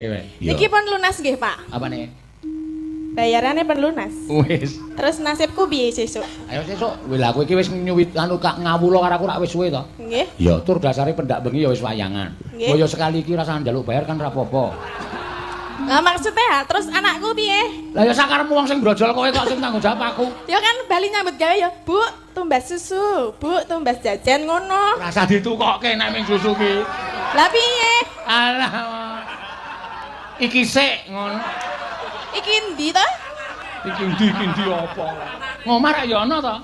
Iya. Niki pun lunas nggih, Pak. Apane? Bayarannya pun lunas. Wis. Terus nasibku piye sesuk? Ayo sesuk, wih lah kowe iki wis nyuwit anu kak ngawula karo aku rak wis suwe to. Nggih. Ya, tur dasare pendak bengi ya wis wayangan. Nggih. Kaya sekali iki rasah njaluk bayar kan ra apa-apa. Lah maksudnya ha, terus anakku piye? Lah ya sakarepmu wong sing brojol kowe kok sing tanggung jawab aku. Ya kan bali nyambut gawe ya, Bu, tumbas susu, Bu, tumbas jajan ngono. Rasah ditukokke nek ming susu ki. Lah piye? Alah. Iki sik ngono. Iki endi to? Iki ndi iki ndi apa? Ngomah rak ya ana to?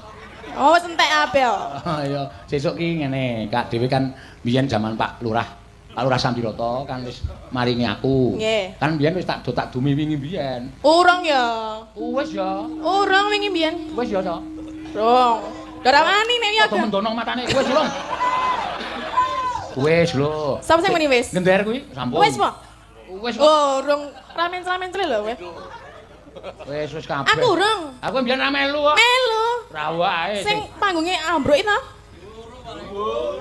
Oh, wis entek kabeh kok. Ya, sesuk ki ngene, Kak dhewe kan biyen jaman Pak Lurah. Pak Lurah Sambiroto kan wis maringi aku. Nggih. Kan biyen wis tak do tak dumi wingi biyen. Urung ya. Wis ya. Urung wingi biyen. Wis ya to. Urung. Ora wani nek ya. Padha mendono matane. Wis urung. Wis lho. Sapa sing muni wis? Gender kuwi sampun. Wis po? Wis. Oh, urung ramen-ramen lho kowe. Wis wis kabeh. Aku urung. Aku mbiyen ra melu kok. Melu. Ra wae. Sing panggunge ambruk itu.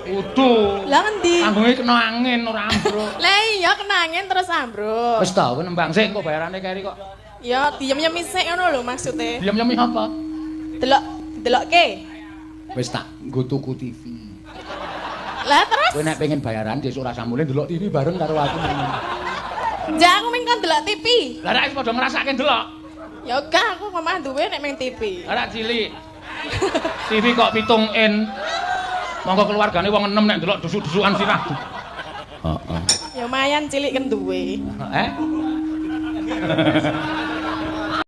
Udu. Lah ngendi? Panggunge kena angin ora ambruk. Lah iya kena angin terus ambruk. Wis ta, kowe nembang sik engko bayarane keri kok. Ya diem-diem sik ngono lho maksude. Diem-diem apa? Delok delokke. Wis tak nggo tuku TV. Lah terus? Kowe nek pengen bayaran sesuk ora samule ndelok TV bareng karo aku. Ja aku ming kon delok TV. Lah nek wis padha ngrasake ndelok. Ya gak aku omah duwe nek ming TV. Ora cilik. TV kok 7 in. Monggo keluargane wong 6 nek ndelok dusuk-dusukan sirah. Heeh. Ya lumayan cilik kan duwe. Eh?